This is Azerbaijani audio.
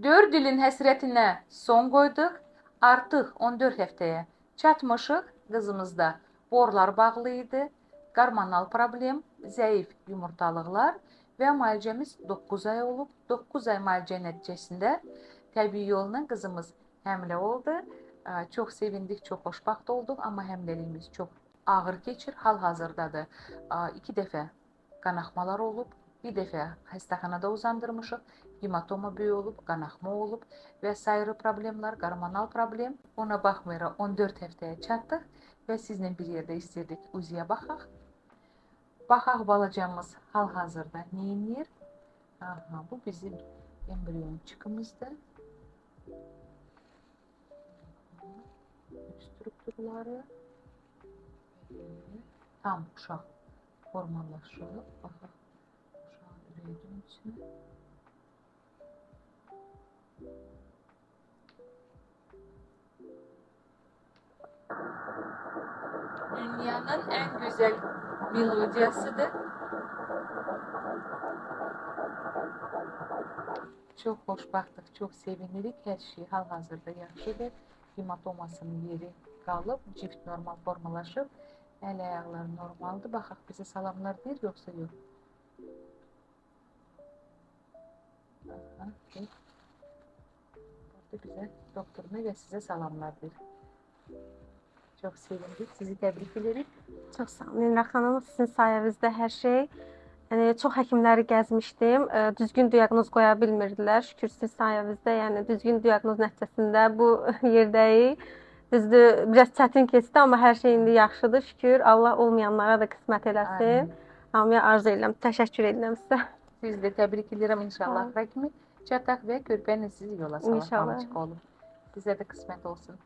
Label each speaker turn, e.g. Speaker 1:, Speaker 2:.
Speaker 1: 4 ilin həsrətinə son qoyduq. Artıq 14 həftəyə çatmışıq. Qızımızda borlar bağlı idi, qarmonal problem, zəif yumurtalıqlar və müalicəmiz 9 ay olub. 9 ay müalicə nəticəsində təbii yolla qızımız həmilə oldu. Çox sevindik, çox xoşbəxt olduq, amma həmiləliyimiz çox ağır keçir. Hal-hazırdadır. 2 dəfə qanaxmalar olub, bir dəfə xəstəxanada uzandırmışıq. Hematoma böyük olub, qanaxma olub və sair problemlər, qarmonal problem. Ona baxmayaraq 14 həftəyə çatdıq və sizlə bir yerdə istirdik UZI-yə baxaq. Baxaq balacamız hal-hazırda nə edir? Aha, bu bizim embrion çıxımızdır. Strukturları tam uşaq formalaşıb. Baxaq uşağın ürək döyüntüsünə. Dünyanın en güzel melodiyasıdır. Çox xoşbəxtıq, çox sevinirik. Hər şey hal-hazırda yaxşıdır. Hematomasının yeri qalıb, cift normal formalaşıb, əl ayaqları normaldır. Baxaq bizə salamlar deyir yoxsa yox? Aha, okay. Burada bizə doktoruna və sizə salamlar deyir. Çox sevindik, sizi təbrik edirik.
Speaker 2: Çox sağ olun Elnur xanım, sizin sayənizdə hər şey. Yəni çox həkimləri gəzmişdim. Düzgün diaqnoz qoya bilmirdilər. Şükür sizin sayənizdə, yəni düzgün diaqnoz nəticəsində bu yerdəyik. Düzdür, biraz çətin keçdi, amma hər şey indi yaxşıdır. Şükür. Allah olmayanlara da qismət eləsin.
Speaker 1: Amin.
Speaker 2: Hamıya arzu edirəm. Təşəkkür edirəm sizə.
Speaker 1: Sizi də təbrik edirəm inşallah. Rəkimi çataq və körpənlə sizi yola salaq.
Speaker 2: İnşallah.
Speaker 1: Mamıcıq olub. Sizə də qismət olsun.